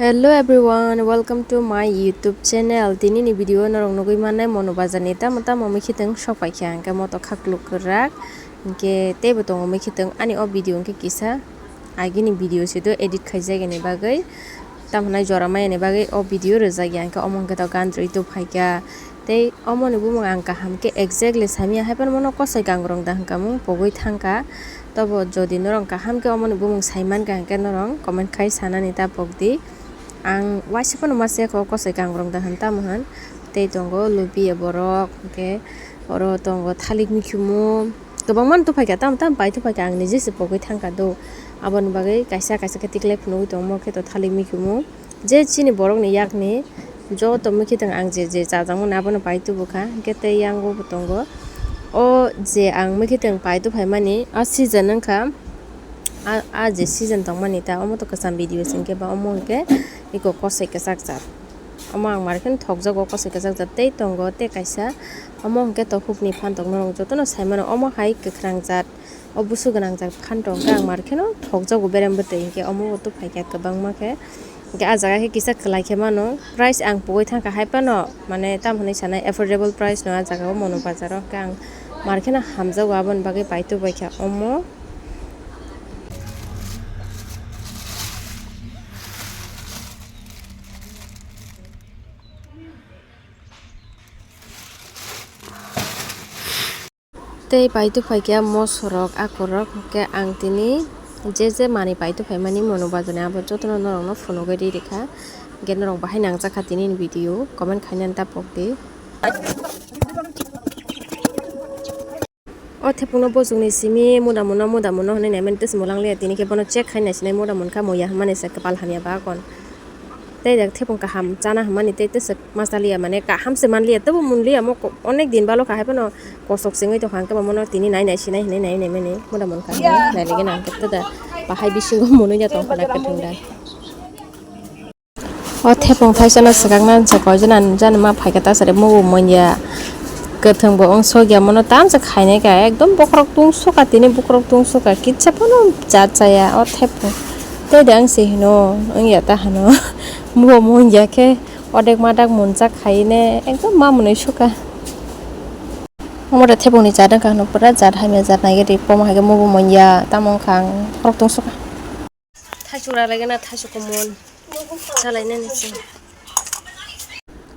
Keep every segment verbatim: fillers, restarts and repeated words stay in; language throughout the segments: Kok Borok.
Hello everyone, welcome to my YouTube channel. Tini ni video norok nugui mannai Monu Bazar ni tamo tamo mikhi tong sok paikha, hingke moto khakluk kwrak, hingke teibo tongo mikhi tong ani o video hingke kisa agini video se do edit khaijak ni bagwi, tamo hwnai jora maya ni bagwi o video rwjak ya, hingke omo hingke to gandrwi tubuphaikha. Tei omoni bumung ang kaham khe exactly saimanya, haiphano mono kosoi kangrong da hwnkha mung pogwi thangkha. Tobo jodi norok kaham khe omoni bumung saimankha hwnkhe norok comment khai sanani ta pokdi. Ang waisa phano ma se kho kosoi kangrong da hwn tamo hwn. Tei tongo lubiya borok, hwnkhe oro tongo thalik mikhumu. Kwbangma no tubuphaikha, tamo tamo pai tubuphaikha, ang nije se pogwi thangkha do. Aboni bagwi kaisa kaisa khe tiklai phunugwi tongo, omo khe to thalik mikhumu. Je chini borokni yakni joto mikhi tong ang je je chajakmani abono pai tubukha, hingke tei yango bo tongo. O je ang mikhi tong pai tuphaimani a season wngkha, a, a je season tongmani ta omo to kwcham video se hingke ba omo hingke eko kosoi kwchak jat. Omo ang markheno thokjago kosoi kwchak jat tei tongo tei kaisa omo hingke tokhukni phan tongmani jotono saimano omo hai kwkhwrang jat. O busu gwnang jak phan rok khe ang mar kheno thokjago berem bwtwi, hinkhe omo bo tubuphaikha kwbangma khe. Hinkhe ah jaga khe kisa kwlai khe mano, price ang pogwi thangkha hai phano, mane, tamo hinwi sanai affordable price no ah jaga o Monu Bazar o, hinkhe ang mar kheno hamjago, aboni bagwi pai tubuikha omo. Tei pai tuphaikha mosorok, akorok, hwnkhe ang tini je je manwi pai tuphaimani Monu Bazar ni abo jotono norokno phunugwi ri rikha. Hwnkhe norok bahai nangjakha tini ni video, comment khainani ta pokdi. O thepungno bojongni simi muda muno, muda muno hwnwi naimani tei se mwlang liya, tini khe bono check khai naisinai muda munkha muya hwnmani se kwpal hamya ba kon. Tei jak thepung kaham chana hwnmani tei tesa ma chaliya, mane kaham se manliya, tebo munliya mo ko-, onek din balo kahai phano kosok se wngwi tongkha, hwnkhe bomono tini nai nai sinai hinwi nai nai mani muda munkha hinwi nai lagi nang khe da bahai bisingo munui da tongkha na kwthwng da. O thepung thaisano swkakna se koijon ani jani ma phaikha ta sari mugu munya. Kwthwng bo wng sokya, mono tamsa khainai ka, ekdom bokhorok tungsukha, tini bokhorok tungsukha, kitsa phano cha chaya o thepung. Tei de ang se hino wngya ta hano. Bo mungya khe odek madak munjak khaine, ekdom ma mwnwi sukha. Omo de thepungni jat wngkha hino, pura jat hamya jat nai ri, pomo hai khe mugu munya, tamo wngkha ang bokhorok tungsukha. Thaisuk ralaigana, thaisuk kumun salainani se.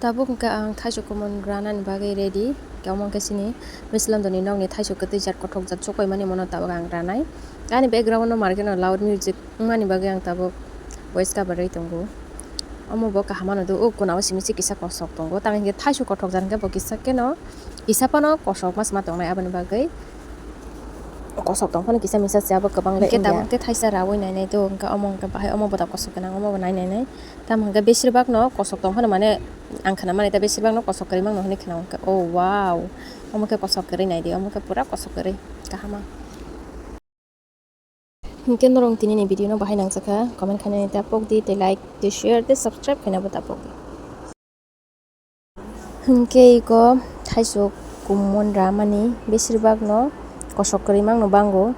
Tabuk hwnkhe ang thaisuk kumun ranani bagwi ready. Omo hwnkhe chini Mislandoni nokni thaisuk kwtwi jat kothok jat chokoimani mono tabuk ang ranai. Ani background-o market-o loud music wngmani bagwi ang tabuk voice cover-wi tongo. Omo bo kaham mano do, o guna-o simi se kisa kosok tongo. Tamo hwnkhe thaisuk kothok jat hwnkhe bo kisa kheno kisa phano kosok ma sma tongnai, aboni bagwi kosok tong phano kisa misa se abo kwbang le wngya. Hwnkhe tabuk tei thaisa raui nainai do, hwnkhe omo hwnkhe bahai omo bo da kosok gwnang, omo bo nai nainai. Tamo hwnkhe besir bak no kosok tong phano, mane ang khna mani ta besir bak no kosok kwrwi mano hwnwi khna hwnkhe, oh wow, omo khe kosok kwrwi nai di, omo khe pura kosok kwrwi kaham. Hwnkhe norok tini ni video no bahai nangjakha, comment khainani ta pokdi, tei like, tei share, tei subscribe khaina bo ta pokdi. Hwnkhe iko thaisuk kumun ramani besir bak no kosok kwrwi mang no bango.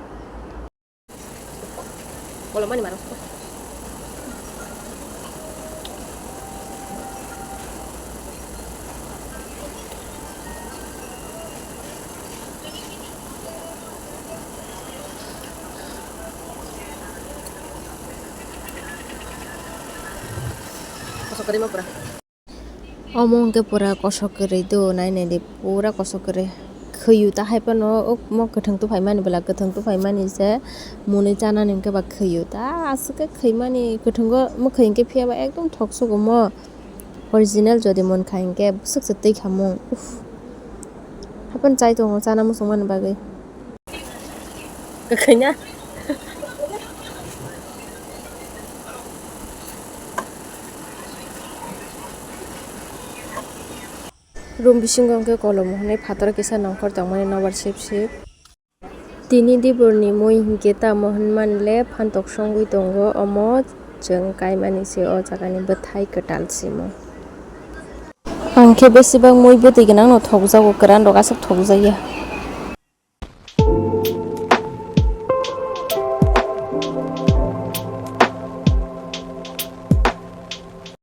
Omo hwnkhe pura kosok kwrwi do, nai nai di, pura kosok kwrwi. Khwiyu ta hai phano, omo kwthwng tuphaimani bwla, kwthwng tuphaimani se mwnwi chanani hwnkhe ba khwiyu ta, aswk khe khwimani, kwthwngo mwkhwi hwnkhe phiya ba ekdom thok sugo mo. Original jodi mankha hinkhe bwswk se twi kha mung. Uff. Haphano chai tongo chana muchung mani bagwi. Kwkhwina. Room bisingo hwnkhe kolom hwnwi phatar kisa nongkhor tongmani nobar sip sip. Tini diborni mui hinkhe tamo hwnmani le phantok songwi tongo, omo chwng kaimani se o jagani bwthai kwtal simo. Ang khe besibak mui bwtwi gwnangno thokjago, kwran rok aswk thokjakya.